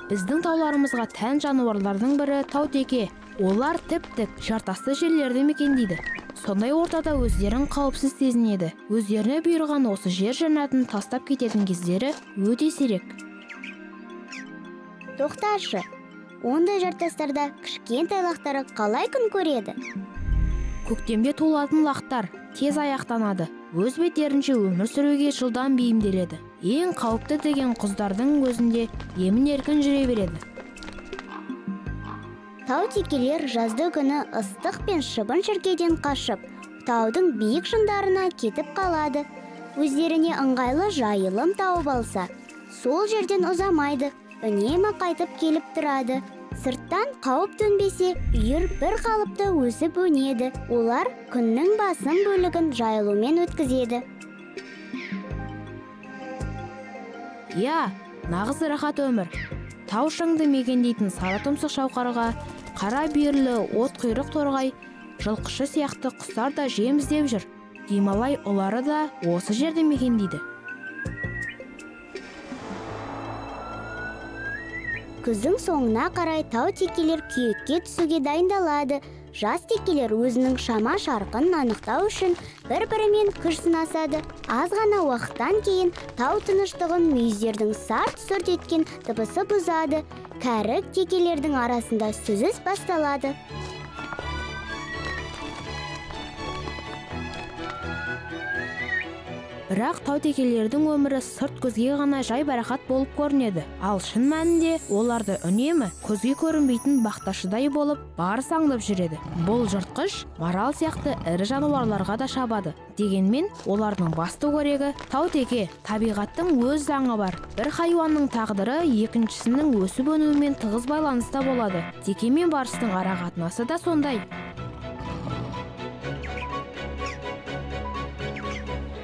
Біздің тауларымызға тән жануарлардың бірі таутеке. Олар тіп-тік жартасты жерлерді мекендейді. Сондай ортада өздерін қауіпсіз сезінеді. Өздеріне бұйырған осы жер жәннатын тастап кететін кездері өте сирек. Тоқташы, ондай жартастарда кішкентай лақтары қалай күн көреді? Көктемде туылатын лақтар тез аяқтанады. Өз беттерінше өмір сүруге жылдам бейімделеді. Ең қауіпті деген құздардың өзінде емін-еркін жүре береді. Тау текелер жазды күні ыстық пен шыбын-шіркейден қашып, таудың биік шыңдарына кетіп қалады. Өздеріне ыңғайлы жайылым тауып алса, сол жерден ұзамайды, үнемі қайтып келіп тұрады. Сырттан қауіп төнбесе, үйір бір қалыпты өсіп өнеді. Олар күннің басым бөлігін жайылумен өткізеді. Иә, нағыз рахат өмір. Тау шыңды мекендейтін сары тұмсық шауқарға, қара бүйірлі от құйрық торғай, жылқышы сияқты құстар да жем іздеп жүр. Гималай ұлары да осы жерді мекендейді. Күздің соңына қарай тау текелер күйекке түсуге дайындалады. Жас текелер өзінің шама шарқын анықтау үшін бір-бірімен күш сынасады. Аз ғана уақыттан кейін тау тыныштығын мүйіздердің сарт-сүрт еткен дыбысы бұзады. Кәрі текелердің арасында сүзіс басталады. Бірақ тау текелердің өмірі сырт көзге ғана жайбарақат болып көрінеді. Ал шын мәнінде оларды үнемі көзге көрінбейтін бақташыдай болып барыс аңдып жүреді. Бұл жыртқыш марал сияқты ірі жануарларға да шабады. Дегенмен олардың басты қорегі тау теке. Табиғаттың өз заңы бар. Бір хайуанның тағдыры екіншісінің өсіп өнуімен тығыз байланыста болады. Теке мен барыстың ара қатынасы да сондай.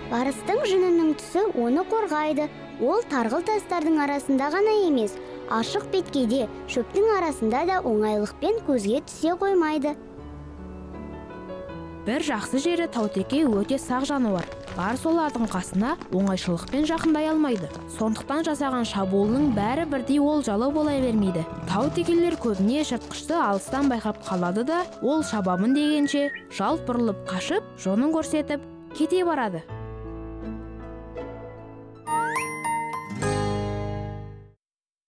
Барыстың жүнінің түсі оны қорғайды. Ол тарғыл тастардың арасында ғана емес, ашық беткейде, шөптің арасында да оңайлықпен көзге түсе қоймайды. Бір жақсы жері таутеке өте сақ жануар. Барыс олардың қасына оңайшылықпен жақындай алмайды. Сондықтан жасаған шабуылының бәрі бірдей олжалы бола бермейді. Тау текелер көбіне жыртқышты алыстан байқап қалады да, ол шабамын дегенше жалт бұрылып қашып, жонын көрсетіп кете барады.